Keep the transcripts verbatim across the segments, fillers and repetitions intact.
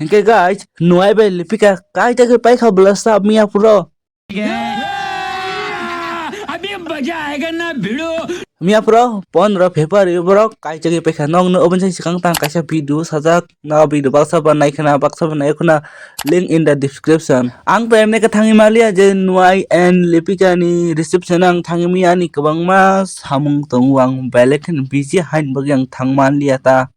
Hinkhe guys, Nuai bai Lipika kaisa khe paikha bwlasa miya phuru. अभी मजा आएगा ना भिड़ो। Miya phuru pondro February borok kaisa khe paikha, nokno oboni sai swkang tang kaisa video sajak, no video baksa ba naikhwna baksa ba naikhwna, link in the description. Ang to emne khe thangwi maliya je Nuai and Lipika ni reception ang thangwi maya, ani kwbangma samung tongo, ang belai kheno busy haini bagwi ang thang manliya ta.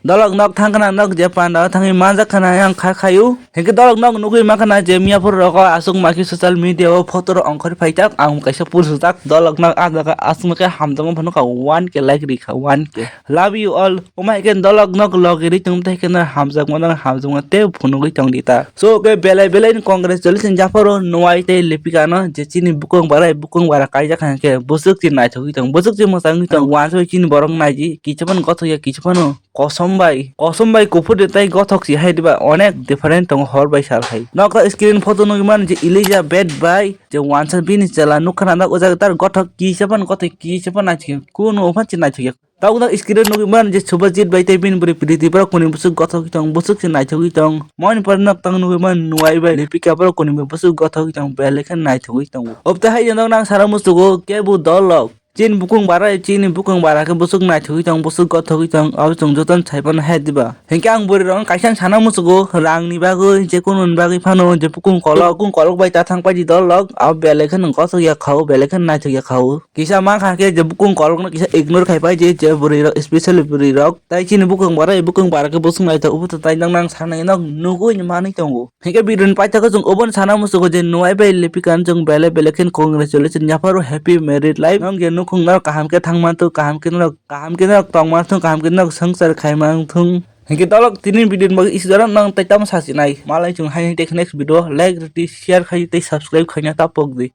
Dolok nok thang khna, nok je panda thangwi manjak khna yang kha khayu. Hinkhe dolok nok nugwi ma khna je miya phuru rogo aswk ma khe social media o photo rok ongkhor phaijak, ang kaisa post rijak dolok nok ah jaga aswk ma khe hamjakma phano kha one K like rikha, one K. Love you all. Omo hai khe dolok nok logi ri tong tei khe no hamjakma no hamjakma tei phunugwi tong di ta. So khe belai belai ni congratulations japharo Nuai tei Lipika no je chini bukung barai bukung bara kaijak hai khe bwswk chini naithogwi tong, bwswk chini mwchangwi tong, uansuk chini borok naidi kisa phano gothok ya kisa phano kosom bai, kosom bai kuphur de tei gothok si hai diba onek different tongo hor bai sal hai. Nokha screen photo nugwi mano je Elizabeth bai je uansa bini chwla nukha na o jaga tar gothok kisa phano gothok kisa phano naithok ya, kunu phano chini naithok ya. Tabuk nok screen nugwi mano je Subhajit bai tei bini bwrwi Priti borok kuni bwswk gothok tong, bwswk se naithogwi tong. Moni pore nok tang nugwi mano Nuai bai Lipika borok kuni bwswk gothogwi tong, belai khe naithogwi tongo. Obte hai nok nang sara musugo kebo dolok. Chini bukung bara, chini bukung bara khe bwswk naithogwi tong, bwswk gothogwi tong, abo chwng jotono sai phano hai diba. Hinkhe ang bwrwi rok kaisa sana musugo rang ni bagwi, je kunu ni bagwi phano je bukung kolok, bukung kolok bai ta thang paidi dolok, abo belai kheno gothok ya khao, belai kheno naithok ya khao. Kisa mankha khe je bukung kolokno kisa ignore khai pai je, je bwrwi rok, specially bwrwi rok. Tai chini bukung bara, bukung bara khe bwswk naithok, obo to tai nang nang sanai nok nugwi manwi tongo. Hinkhe video ni paithakgo chwng obono sana musugo je Nuai bai Lipika no chwng belai belai khe congratulations yapharo happy married life. Nwng je nukhung norok kaham khe thang manthok, kaham khe norok, kaham khe norok tong manthok, kaham khe norok swngchar khai manthok. Hinkhe dolok tini video ni bagwi isi jora nwng tai tamo sasinai. Malai chwng hai tei next video like rwdi, share khai tei subscribe khaina ta pokdi.